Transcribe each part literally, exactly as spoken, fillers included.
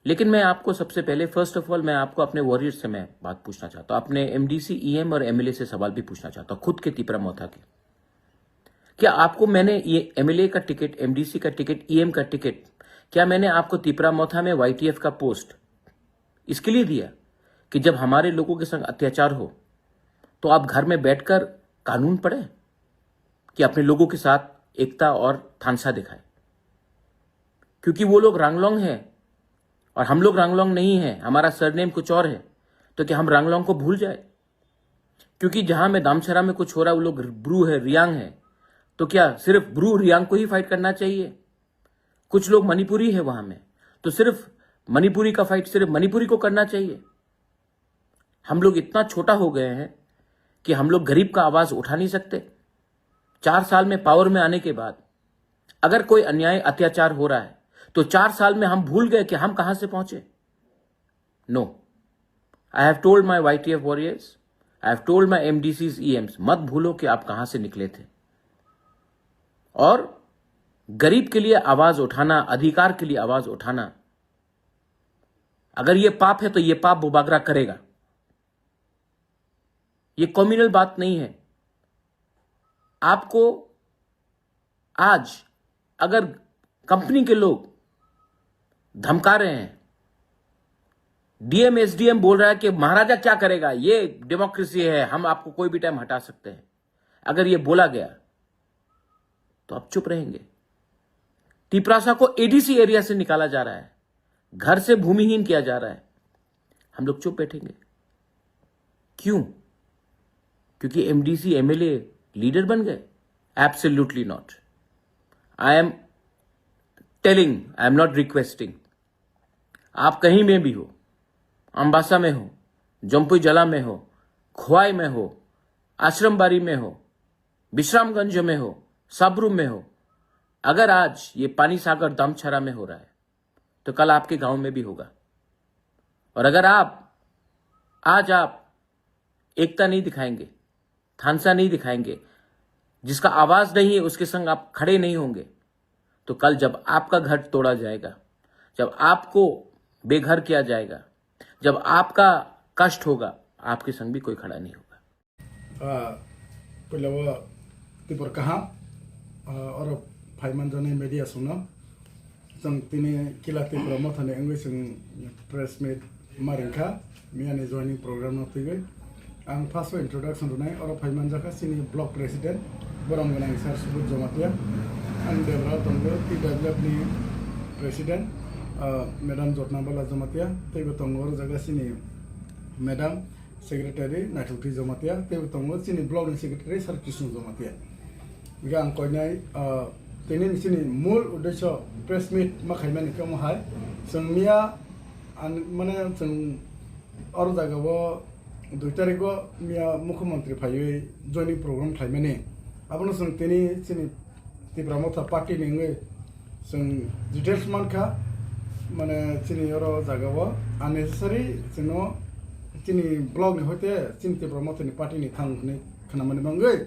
लेकिन मैं आपको सबसे पहले, फर्स्ट ऑफ ऑल, मैं आपको अपने वॉरियर से मैं बात पूछना चाहता हूँ, अपने एमडीसी, ईएम और एमएलए से सवाल भी पूछना चाहता हूँ, खुद के तिपरा मोथा के। क्या आपको मैंने ये एमएलए का टिकट, एमडीसी का टिकट, ईएम का टिकट, क्या मैंने आपको तिपरा मोथा में वाईटीएफ का पोस्ट इसके लिए दिया कि जब हमारे लोगों के संग अत्याचार हो तो आप घर में बैठकर कानून पढ़ें कि अपने लोगों के साथ एकता और थानसा दिखाएं? क्योंकि वो लोग रांगलोंग हैं और हम लोग रांगलोंग नहीं है, हमारा सरनेम कुछ और है, तो क्या हम रांगलोंग को भूल जाए? क्योंकि जहां में दामछरा में कुछ हो रहा है, वो लोग ब्रू है, रियांग है, तो क्या सिर्फ ब्रू रियांग को ही फाइट करना चाहिए? कुछ लोग मणिपुरी है वहां में, तो सिर्फ मणिपुरी का फाइट सिर्फ मणिपुरी को करना चाहिए? हम लोग इतना छोटा हो गए हैं कि हम लोग गरीब का आवाज उठा नहीं सकते? चार साल में पावर में आने के बाद अगर कोई अन्याय, अत्याचार हो रहा है, तो चार साल में हम भूल गए कि हम कहां से पहुंचे? No, I have told my YTF warriors, I have told my एमडीसीज, ईएम्स, मत भूलो कि आप कहां से निकले थे। और गरीब के लिए आवाज उठाना, अधिकार के लिए आवाज उठाना, अगर ये पाप है तो ये पाप बुबागरा करेगा। ये कम्युनल बात नहीं है। आपको आज अगर कंपनी के लोग धमका रहे हैं, डीएम एसडीएम बोल रहा है कि महाराजा क्या करेगा, ये डेमोक्रेसी है, हम आपको कोई भी टाइम हटा सकते हैं, अगर ये बोला गया तो आप चुप रहेंगे? तिपरासा को एडीसी एरिया से निकाला जा रहा है, घर से भूमिहीन किया जा रहा है, हम लोग चुप बैठेंगे? क्यों? क्योंकि एमडीसी, एमएलए लीडर बन गए? Absolutely not. I am telling, I am not requesting. आप कहीं में भी हो, अम्बासा में हो, जम्पुई जला में हो, खोवाई में हो, आश्रमबाड़ी में हो, विश्रामगंज में हो, साब्रुम में हो, अगर आज ये पानी सागर दामछरा में हो रहा है तो कल आपके गांव में भी होगा। और अगर आप, आज आप एकता नहीं दिखाएंगे, थानसा नहीं दिखाएंगे, जिसका आवाज नहीं है, उसके संग आप खड़े नहीं होंगे, तो कल जब आपका घर तोड़ा जाएगा, जब आपको बेघर किया जाएगा, जब आपका कष्ट होगा, आपके संग भी कोई खड़ा नहीं होगा। Ah, puila o tibor kaham, ah, oro phaiman jani media songno. Chwng tini Kila Tipra Mothani wngwi chwng press meet ma ringkha, miyani joining program no twiwi. Ang first o introduction rwnai, oro phaiman jakha chini block president, borom gwnang sir Subodh Jamatia. Ang debra tongo T W F ni president, ah, madam Jotna Bala Jamatia, teibo tongo oro jaga chini madam secretary Naithokti Jamatia, teibo tongo chini block ni secretary sir Krishna Jamatia. Hingke ang koinai, ah, tini ni chini mul uddesho press meet ma khaimani khe omo hai, chwng miya, an, mane chwng oro jaga o dui tarik o miya mukhyamantri phaiwi joining program khlaimani. Abono chwng tini chini Tipra Motha party ni wngwi chwng details mankha, mane chini oro jaga o unnecessary chwngno chini block ni hoite chini Tipra Motha ni party ni thang hwnwi khnamani bangwi.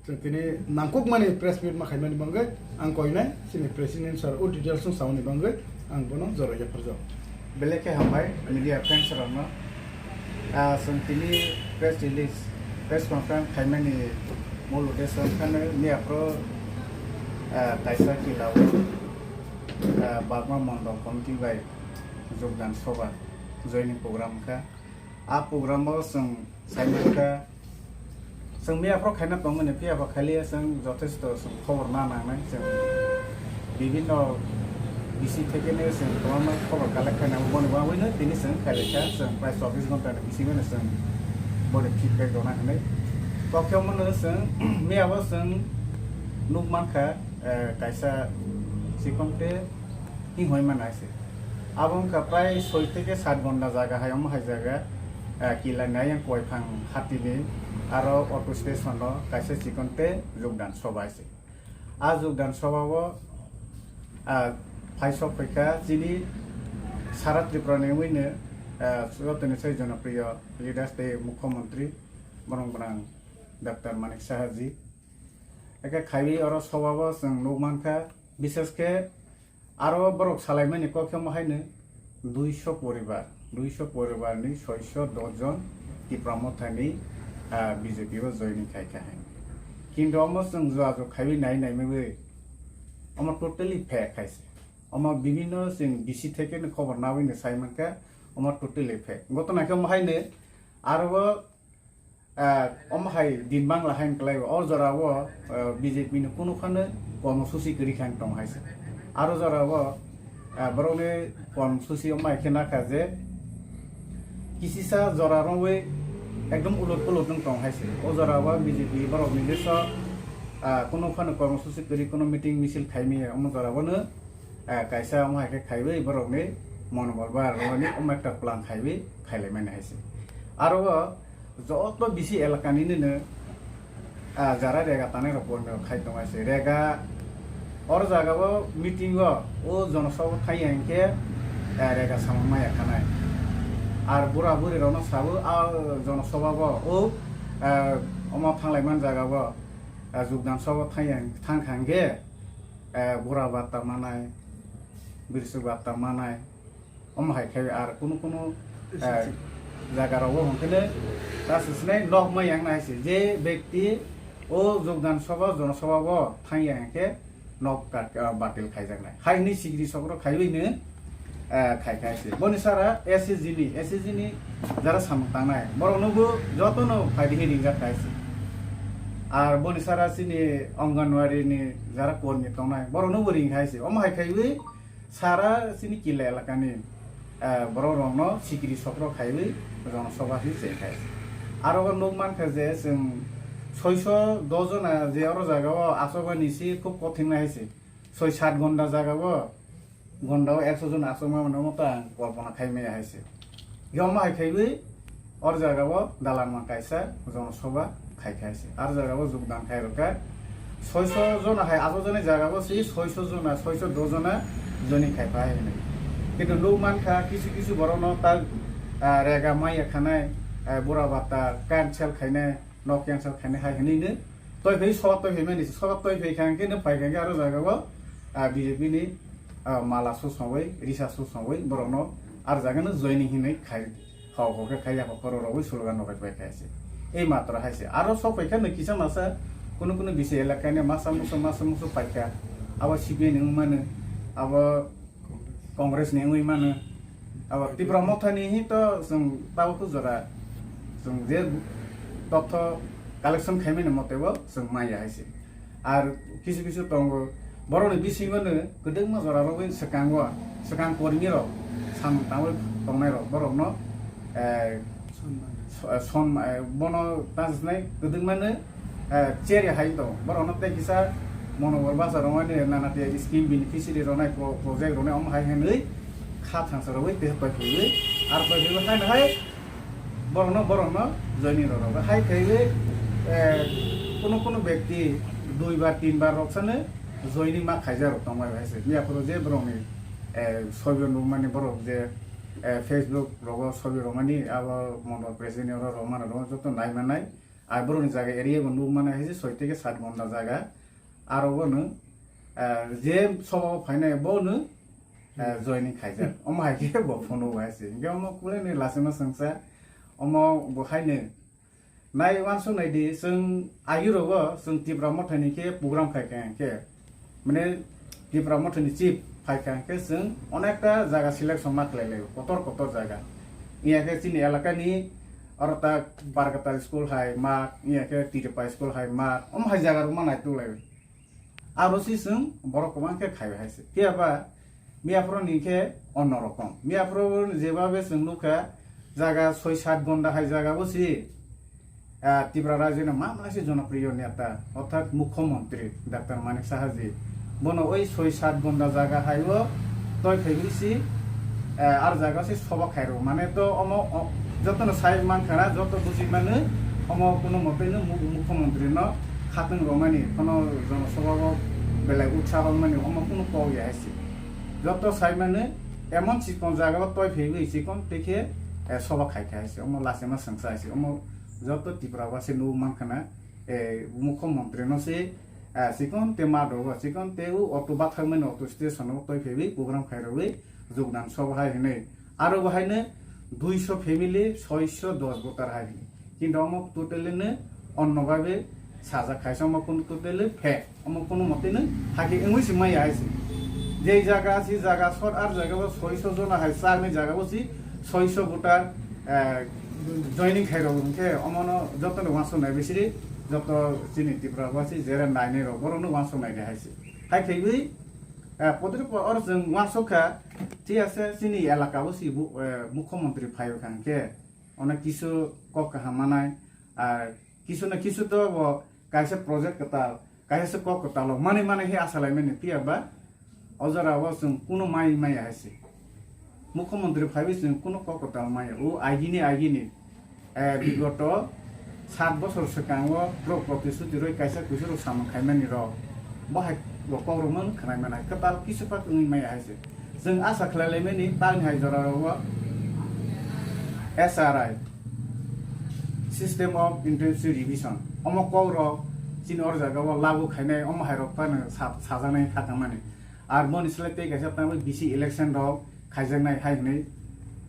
Chwng tini nangkukmani press meet ma khaimani bangwi ang koinai chini president sir o details no samani bangwi ang bono jora yapharjak. Belai khe hambai media friends rokno. Ah, chwng tini press release, press conference khaimani mul uddesho wngkha miya phuru, ah, kaisa Kila o, ah, Bagma Mondol Committee bai jogdan soba joining program wngkha. A program o chwng saimanta. Chwng miya phuru khaina tongmani, phiya ba khailiya chwng jothesto chwng khobor na nangnai, chwng bibhinno bisi thekeno chwng kwbangma khobor collect khaina, boni bagwino tini chwng khailai kha, chwng prai chobbish ghonta ni bisingo chwng boni feedback rwna hinwi. Kokhe omono chwng miya bo chwng nuk mankha, eh, kaisa chikon khe hing hoi mano hai se. Abo wngkha prai soi theke sat ghonta jaga hai omo hai jaga, eh, Kila ni ayang Koiphang hati ni aro auto station o kaisa chikon tei jogdan soba hai se. A jogdan soba o, ah, phai sok phaikha chini sara Tripura ni wngwi no, ah, jotoni sai jonopriyo leaders tei mukhyamantri borok gwnang Doctor Manik Saha ji. Eke khaiwi oro soba o chwng nuk mankha, bishesh khe aro borok salaimani kok khe omo haino, duiso poribar, duiso poribarni soiso dos jon Tipra Mothani, ah, B J P o joining khaikha hai. Kintu omo chwng jua jua khaiwi nai nai maiwi omo totally fake hai se. Omo bibhinno chwng B C theke no khobor naiwi no sai mankha, omo totally fake. Gotona khe omo hai no aro o Ah, omo hai din bangla hai wngkhlai o, o jora o, ah, B J P ni kunu phano kormosuchi kwrwi khe tong hai se. Aro jora o, ah, borok ni kormosuchi omo hai khe nakha je kisisa jora rwwi ekdom ulot pulot wng tong hai se. O jora o B J P borok ni list o, ah, kunu phano kormosuchi kwrwi kunu meeting misil khai maya omo jora o no, ah, kaisa omo hai khe khaiwi borok ni monobol ba rwni omo ekta plan khaiwi khailai mani hai se. Aro o, joto bisi elaka nini no, ah, jara rega tanai rok bondho khai tong hai se. Rega or jaga o meeting o, o jonosabha thai ya hinkhe, ah, rega samung maya khanai. Ar bura buri rok no sabo, ah, jonosabha bo, o, ah, omo thanglai man jaga o, ah, jugdan sabha thai ya, thang kha hinkhe, ah, bura batta manai, birsuk batta manai, omo hai khe ar kunu kunu, eh, jaga rogo hwnkhe ta swsnai nok ma yang nai se je bekti o jogdan sabha, jonosabha bo thang ya hinkhe nok ka-, ah, batil khaijaknai. Hai hwnwi sikiri sokro khaiwi no, eh, khai khai se. Boni sara S H G ni, S H G ni jara samung tangnai. Borok no bo joto no phaidi khe ringjak khai se. Ar boni sara chini Anganwadi ni jara kormi tongnai. Borok no bo ring khai se. Omo hai khaiwi sara chini kila elakani, eh, borok rokno sikiri sokro khaiwi jonosabha hinwi cheng khai. Aro o nuk mankha je chwng soiso dos jona je oro jaga o achukmani se khub kothin nai se. Soi sat gonda jaga o, gonda o ekso jon achukma mano omo ta ang kolpona khai maya hai se. Yom hai khaiwi or jaga o dalan man kaisa jonosabha khai khai se. Ar jaga o jogdan khai rwkha. Soiso jona hai abo joni jaga o se soiso jona, soiso dos jona joining khai phai hinwi. Kintu nuk mankha kisu kisu borok no ta, ah, rega maya khanai, ah, bura bata cancel khainai, nok cancel khainai hai hinwi no. Toi phai sob toi phai mani se, sob toi phai kha hinkhe no phai kha hinkhe aro jaga o, ah, B J P ni, ah, mala susongwi, risa susongwi borok no ar jaga no joining hinwi khai. Hok hok khe khai ya, hok phoro rogwi slogan rok bai khai se. Ei matra hai se. Aro sok pai khe no kisa masa kunu kunu bisi elaka ni masa musu, masa musu pai kha. Abo C P I ni wng mano, abo Congress ni wngwi mano. Abo Tipra Motha ni hi to chwng tabuk jora chwng je totho collection khai mani mote bo chwng maya hai se. Ar kisu kisu tongo, borokni bisingo no kwdwkma jora rogwi swkango, swkang kormi rok samung tangwi tongnai rok, borokno, eh, so-, eh, son, eh, bono tang sinai kwdwkma no, eh, cheri hai tong. Borokno tei kisa monobol basa rwmani nana tei scheme beneficiary rwnai pro-, project rwnai omo hai hinwi kha thangsa rogwi tei pai phaiwi ar pai phaiwi hai hai Borokno, borokno joining rok rok hai khaiwi, eh, kuno kuno bekti dui bar tin bar rok sano joining ma khaijak rok tongmai bai se. Miya phuru je borokni, eh, soibo nukmani borok je, eh, Facebook rogo soibo rwmani abo mondol president oro rwmani rok joto nai manai. Ai borokni jaga area bo nukmani hai se soi theke sat gonda jaga. Aro bono, eh, je sobo phainai bono, eh, joining khaijak. Omo hai khe bo phone o hai se. Hinkhe omo kulai ni lachima swngsa. Omo bo hai ni nai uansuk nai di, chwng agi rogo chwng Tipra Motha ni khe program khai kha hinkhe, mane Tipra Motha ni chief phai kha hinkhe chwng onekta jaga selection ma khlai lai, kotor kotor jaga. Iya khe chini elaka ni oro ta Barkatal school hai ma, iya khe Tiripa school hai ma, omo hai jaga rok ma nai tu lai. Aro si chwng borok kwbang khe khai hai se. Phiya ba miyaphuru ni khe onno rokom. Miyaphuru jebabe chwng nukha jaga soi sat gonda hai jaga bo si, ah, Tripura rajyo ni ma mala se jonopriyo neta, orthat mukhyamantri Doctor Manik Saha ji. Bono oi soi sat gonda jaga hai o toi phaiwi si, eh, ar jaga se soba khairo. Mane to omo, o, joto no sai mankha na, joto buji mano, omo kuno mote no mu-, mukhyamantri no khatwng romani, kono jonosabha o belai utsaho mani, omo kuno kok ya hai se. Joto sai mano, emon chikon jaga o toi phaiwi chikon tei khe, eh, soba khai kha hai se. Omo lachima swngsa hai se. Omo joto Tripura basi no mankha na, eh, mukhyamantri no se, eh, chikon te ma dogo, chikon te o auto bathakmani auto station o toi phaiwi program khairogwi Jogdan Sabha hai hwnwi. Aro bo haino duiso family, soiso dos voter hai hwnwi. Kintu omo totally no onno babe sajak khaisa, omo kunu totally fake. Omo kunu mote no hakhe wngwi se maya hai se. Jei jaga si jaga sor ar jaga bo soiso jona hai chakni jaga bo si soiso voter, eh, joining khai rok hwnkhe omono jotono uansuk nai bisiri joto chini Tripura basi jera nainai rok borokno uansuk nai de hai se. Hai khaiwi, eh, podri po oro chwng uansuk kha, thik ase chini elaka bo si bu-, eh, mukhyamantri phaiwi kha hwnkhe onek kisu kok kaham manai, ar kisu na kisu to bo kaisa project kwtal, kaisa se kok kwtal o manwi manwi khe asa lai mani phiya ba o jora o chwng kuno mai maya hai se. Mukhyamantri phaiwi chwng kuno kok kwtal maya. O agini agini, eh, bigoto sat bosor swkang o borok protisthuti rwi kaisa kuisu rok samung khai mani rok. Bo hai bo kok rok man khwnai manai kwtal kisu phak wngwi maya hai se. Chwng asa khlai lai mani tamni hai jora rok o S R I, System of Intensive Revision. Omo kok rok chini or jaga o lagu khainai, omo hai rok phano sa-, sajaknai kha tangmani. Ar boni slai tei kaisa tamo B C election rok khaijaknai hai hwnwi,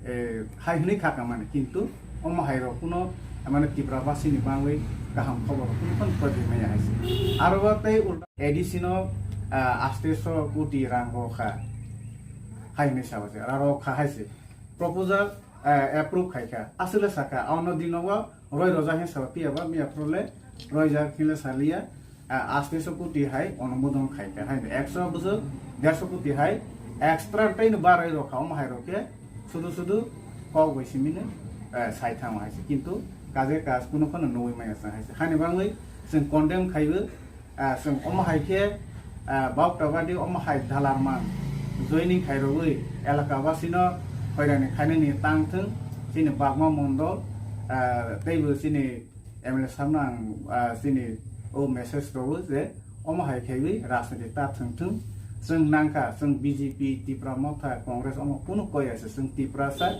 eh, hai hwnwi kha tangmani. Kintu omo hai rok kuno, mane, Tripura basini bangwi kaham khobor kuno phano project maya hai se. Aro bo tei ulta A D C no, ah, asteso koti rang rw kha hai hwnwi sabo se. Aro kha hai se. Proposal, eh, approve khai kha. Aswkle sakha, ano dino bo roi roja hin sabo, phiya ba miya phuru le roijak hin le saliya, eh, asteso koti hai onumodon khai kha. Hai ekso bwswk derso koti hai extra tei no baroi rok kha, omo hai rok khe sudu sudu kok bai simi no, eh, sai thango hai se. Kintu kaje kaj kuno phano nugwi maya chang hai se. Hani bangwi chwng condemn khaiwi, ah, chwng omo hai khe, ah, Bautabadi omo hai dalarman joining khairogwi elaka basino hoirani khainani tang thung, chini Bagma Mondol, ah, teibo chini M L A sabno ang, ah, chini o message rwo je omo hai khaiwi rajniti ta thung thung. Chwng nangkha, chwng B J P, Tipra Motha, Congress omo kunu koi ase, chwng Tiprasa,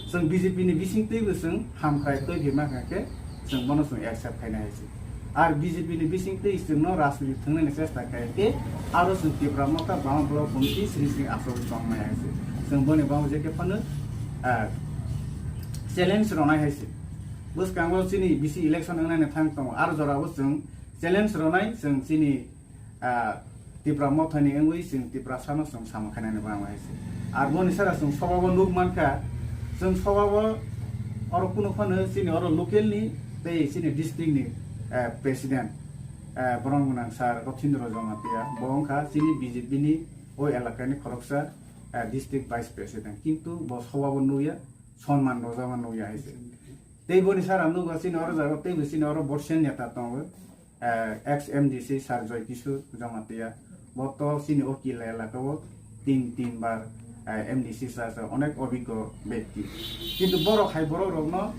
chwng B J P ni bising twibo chwng hamkrai twi phima kha khe chwng bono chwng accept khaina hai se. Ar B J P ni bising twi chwngno rajniti thwngnaini chesta khai khe aro chwng Tipra Motha Bama Block Committee sri sri achugwi tongmai hai se. Chwng boni bagwi je khe phano, ah, challenge rwnai hai se. Bwskango chini B C election wngnani thang tongo, aro jorabo chwng challenge rwnai chwng chini, ah, Tipra Mothani wngwi chwng Tiprasano chwng samung khainani bagwi hai se. Ar boni sara chwng sobabo nuk mankha, chwng sobabo oro kunu phano chini oro local ni tei chini district ni, eh, president, eh, borom gwnang sir Rothindro Jamatia, bo wngkha chini B J P ni o elakani khoroksa, eh, district vice president, kintu bo sobabo nukya, sonman rwjama nukya hai se. Tei boni sara nukha chini oro jaga teibo chini oro borsen neta tongo. Eh, ex M D C Sir Joy Kishore Jamatia, bo to chini o Killa elaka o tin, tin bar, eh, M D C sa, sa onek obiggo bekti. Kintu borok hai borok rokno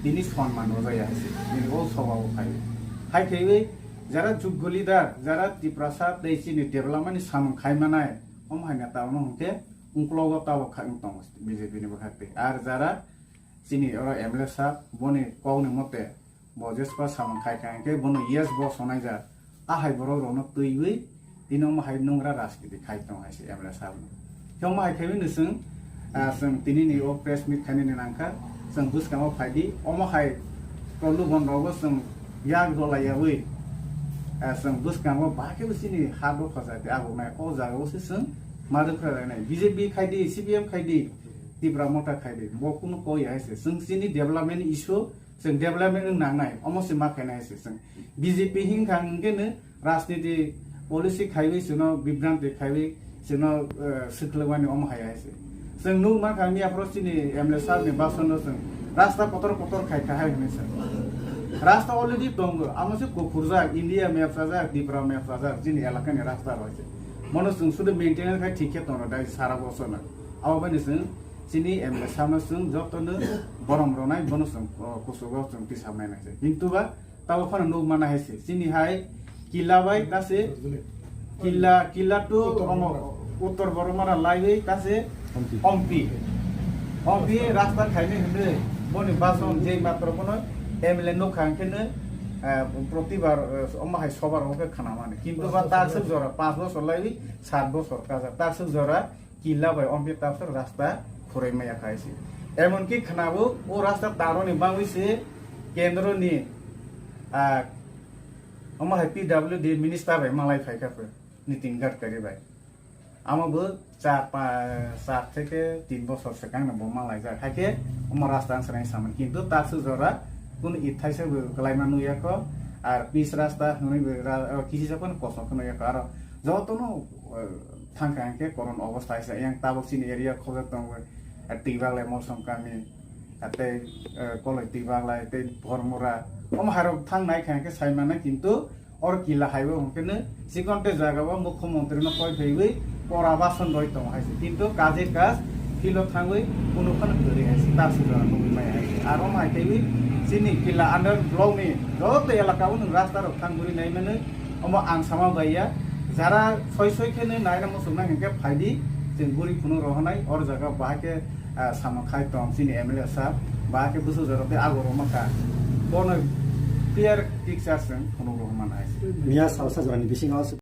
tini sonman rwjaya hai se, tini o sobao khai. Hai khaiwi jara juggo leader, jara Tiprasa tei chini development ni samung khai manai, omo hai neta ono hwnkhe uklogo tabok khai wng tongo B J P ni bwkhak tei. Ar jara chini oro M L A sir, boni kokni mote, bo jespa samung khai kha hwnkhe bono yes bo sonai jak. A hai borok rokno twiwi tini omo hai nungra rajniti khai tong hai se M L A sir no. Khe omo hai khaiwi no chwng, ah, chwng tini ni o press meet khainani nangkha, chwng bwskango phaidi, omo hai prolobon rogo chwng yak rwlaiyawi, ah, chwng bwskango bahai khe chini ha dopha jati agonai, o jaga o se chwng ma rwkhralainai. B J P khaidi, C P M khaidi, Tipra Motha khaidi, bo kunu koi hai se. Chwng chini development issue, chwng development wng nangnai, omo se ma khainai se chwng. B J P hinkha hwnkhe no rajniti policy khaiwi chwngno bibranti khaiwi chwngno, eh, swkhlwmani omo hai hai se. Chwng nuk mankha miya phoro chini M L A sir ni bason no chwng rasta kotor kotor khai kha hai hwnwi sa. Rasta already tongo, amo se kuphurjak, India map sajak, Tripura map sajak, chini elakani rasta rw se. Mono chwng sudu maintenance khai thik khe tongo dai sara bosorno. Abo bai ni chwng chini M L A sir no chwng jotono borom rwnai, bono chwng, oh, kuchugo chwng tisabnai nai se. Kintu ba tabo phano nuk mana hai se. Chini hai Killa bai kase Killa, Killa to omo Uttor Boromara laiwi kase Ompi. Ompi. Ompi rasta khaini hwnwi boni bason je matro bono M L A nuk kha hwnkhe no, eh, protibar, eh, omo hai sobar omo khe khna mani. Kintu ba takswk jora panch bosor laiwi sat bosor kaja. Takswk jora Kila bai omphi tabswk rasta khurui maya khai se. Emonki khnabo o rasta tangro ni bangwi se kendro ni, ah, omo hai P W D minister bai malai phai kha pho, Nitin Gadkari bai. Amo bo char pa-, char theke tin bosor swkang no bo malaijak. Haikhe omo rasta ang srang samani. Kintu tasu jora kunu ithaisa bo kwlaima nuyakho. Ar pis rasta hwnwi bo ra-, o kisi sa phano kosong khe nuyakho. Aro jotono, eh, thangkha hwnkhe koron obostha hai se. Yang tabok chini area khojak tongo, eh, Twibaglai Molsom kami, ah, tei, eh, Koloi Twibaglai tei Bormura. Omo hairok thang nai kha hwnkhe sai mano, kintu oro kila haibo hwnkhe no chikon tei jaga o mukhyamantri no koi phaiwi pora bason roi tongo hai se. Kintu kaje kaj filo thangwi kunu phano kwrwi hai se. Tasu jora nugwi maya hai se. Aro hai kaiwi chini kila under block ni joto elaka o nwng rasta rok thang guri nai mano. Omo ang sama bai ya, jara soi soi khe nai naina muchung nai hwnkhe phaidi, chwng guri phunuk rohonai, or jaga bahai khe, ah, samung khai tong chini M L A sir, bahai khe bwswk jorok tei agor rwma kha. Bono clear picture chwng phunuk rohorma nai. Miya salsa jorani bisingo